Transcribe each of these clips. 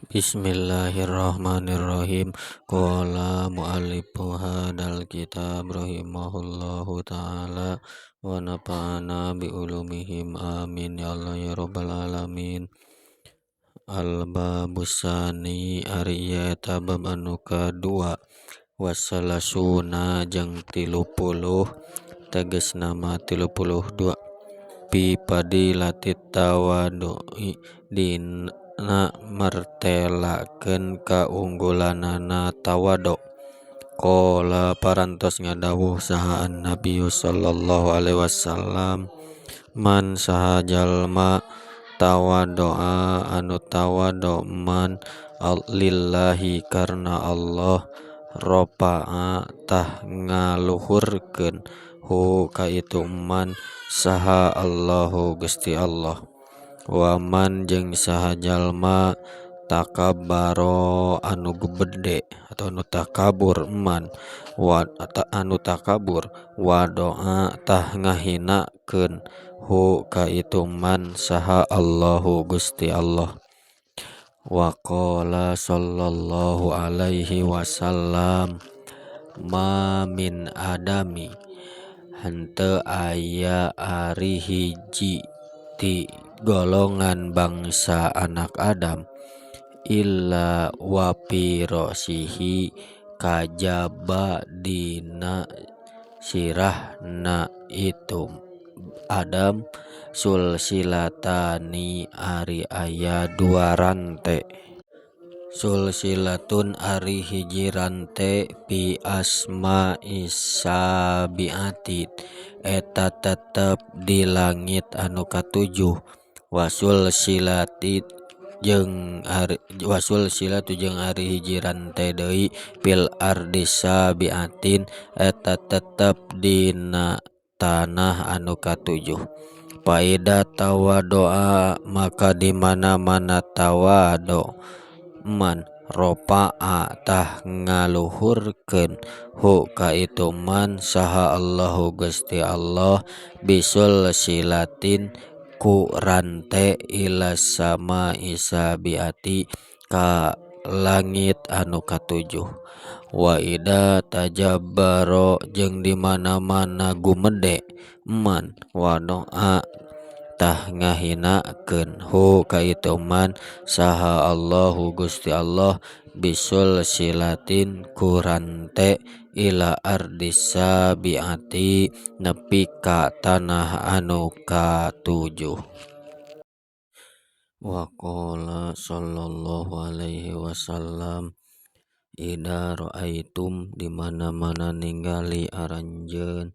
Bismillahirrahmanirrahim. Qala muallifu hadzal kitab rahimahullahu taala wa nafa'ana bi ulumihim amin ya Allah ya rabbal alamin. Al babus tsani ari ieu eta bab anu kadua wasalasuna jeung 30 tegasna mah 32 fi fadilati tawadhu'i dina martelakeun kaunggulanana tawadhu. Qala parantos ngadawuh saha an-nabi sallallahu alaihi wasallam man saha jalma tawadhoa anu tawadho man lillahi karna Allah rofa'a tah ngaluhurkeun hu ka itu man saha Allahu Gusti Allah. Waman jeung saha jalma takabbaro anu gede atau anu takabur man wa anu takabur wadoa tah ngahinakeun hu ka itu man saha Allahu Gusti Allah. Wa qala sallallahu alaihi wasallam ma min adami henteu aya ari hiji ti golongan bangsa anak Adam illa wa fi ra'sihi kajaba dina sirahna itu Adam sulsilatani ari aya dua rante. Sulsilatun ari hiji rante fi asma'is sabi'ati eta tetep di langit anu katujuh wa sulsilati jeung ari wa sulsilatu jeung ari hiji rante deui fil ardi sabi'atin eta tetep dina tanah anu katujuh. Faida tawadoa maka di mana-mana tawado man rofa'a tah ngaluhurkeun hu ka itu man saha Allahu Gusti Allah bisul silatin ku rante ila sama isabiati ka langit anu katujuh. Wa ida tajabbaro jeung di mana-mana gumede man wadoa tah ngahinakeun hu ka itu man saha Allahu Gusti Allah bisul silatin ku rante ila ardis sabiati nepi ka tanah anu katujuh. Wa qala sallallahu alaihi wasallam ida ra'aitum di mana-mana ningali aranjeun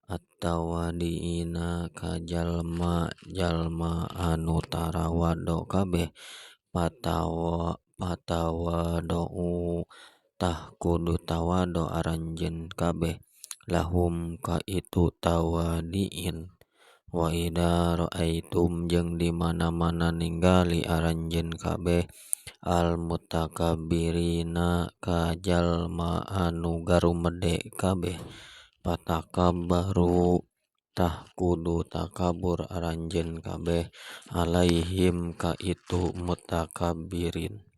at-tawadiina ka jalma-jalma anu tarawado kabeh patawadou tah kudu tawado aranjeun kabeh lahum ka itu tawadiin. Wa ida ra'aitum jeung di mana-mana ningali aranjeun kabeh al mutakabbirina ka jalma anu garumede kabeh patakabbaru tah kudu takabur aranjeun kabeh alaihim ka itu mutakabbirin.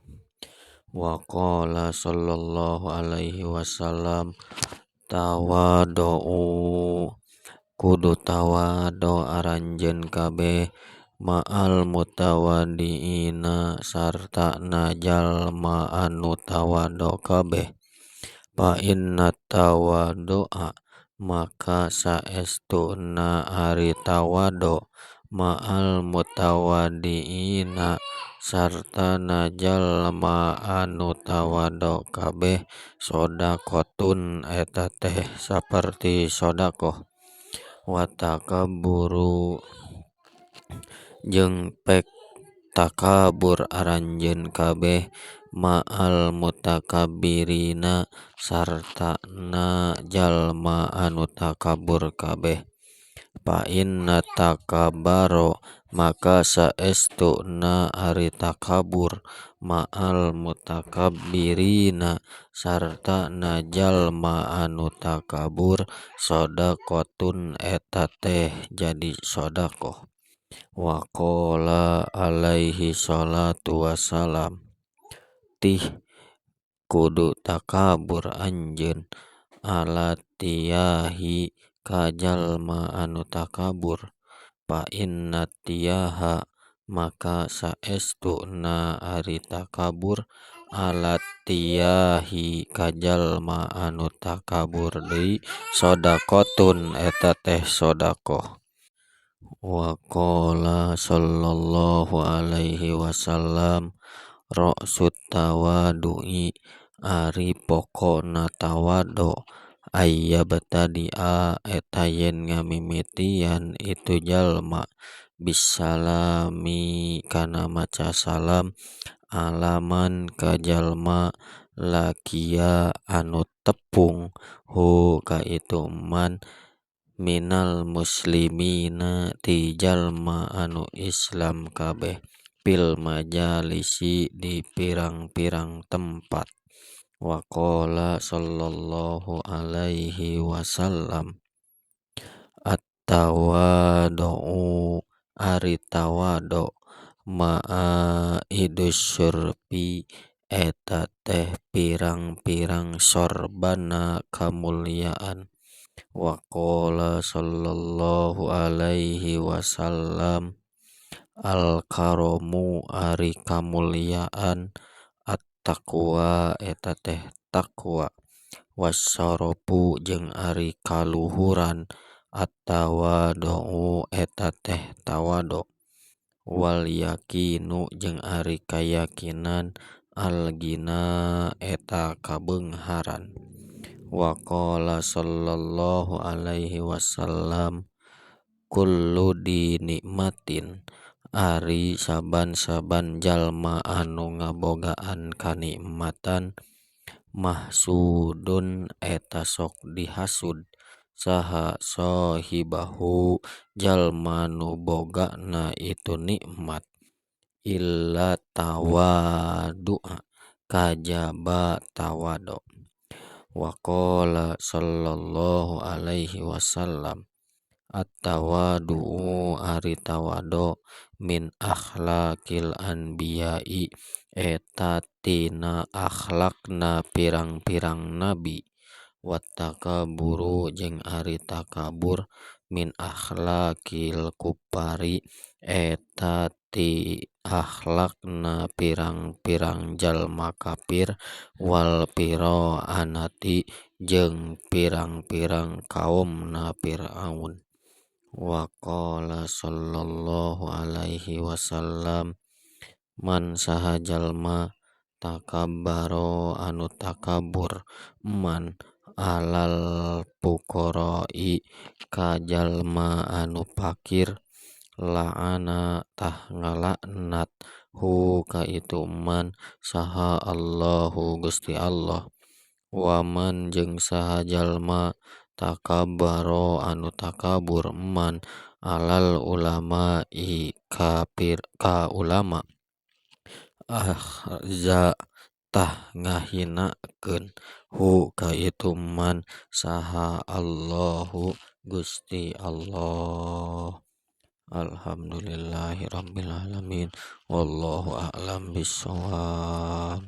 Wa qala sallallahu alaihi wasallam tawadhu kudu tawadhu aranjeun kabeh ma'al mutawadiina sartana jalma anu tawadhu kabeh fa inna tawadhu'a maka saestuna ari tawadhu ma'al mutawadiina sartana jalma anu tawadhu kabeh shadaqatun eta teh saperti shadaqah. Wa takabburu jeung pek takabur aranjeun kabeh ma'al mutakabbirina sartana jalma anu takabur kabeh fa inna takabbaro maka saestuna ari takabur ma'al mutakabbirina sartana jalma anu takabur shadaqatun eta teh jadi shadaqah. Wa qala alaihi salatu wassalam Tih kudu takabur anjeun ala tiyahi ka jalma anu takabur fa inna tiyaha maka saestuna ari takabur ala tiyahi ka jalma anu takabur deui shadaqatun eta teh shadaqah. Wa qala sallallahu alaihi wasallam ra'sut tawadu'i ari pokona tawadu ayyabtadia eta yen ngamimitian itu jalma bisalami kana maca salam alaman ka jalma lakia anu tepung hu ka itu man minal muslimina ti jalma anu islam kabeh fil majalisi di pirang-pirang tempat. Wa qala sallallahu alaihi wasallam at-tawadu'u ari tawadu ma'a idus syurfi eta teh pirang-pirang sorbanna kamulyaan. Wa qala sallallahu alaihi wasallam al-karamu ari kamulyaan at-taqwa eta teh taqwa wasyarafu jeung ari kaluhuran at-tawadu'u eta teh tawadu wal yaqinu jeung ari kayakinan al-gina eta kabeungharan. Wa qala sallallahu alaihi wasallam kullu di nikmatin ari saban-saban jalma anu ngabogaan kanikmatan mahsudun eta sok dihasud saha sahibahu jalma nu bogana itu nikmat illa tawadua kajaba tawadu. Wa qala sallallahu alaihi wasallam at-tawadu'u ari tawadu min akhlaqil anbiya'i eta tina akhlakna pirang-pirang nabi wa takaburu jeung ari takabur min akhlaqil kuffari eta ti akhlakna pirang-pirang jalma kafir wal fir'aunati jeung pirang-pirang kaumna Fir'aun. Wa qala sallallahu alaihi wasallam man saha jalma takabbaro anu takabur man alal fuqara'i ka jalma anu fakir la'ana tah ngalaknat hu ka itu man saha Allahu Gusti Allah. Wa man jeung saha jalma takabbaro anu takabur man alal ulama'i kafir ka ulama akhza tah ngahinakeun hu ka itu man saha Allahu Gusti Allah. Alhamdulillahirabbil alamin wallahu a'lam bissawab.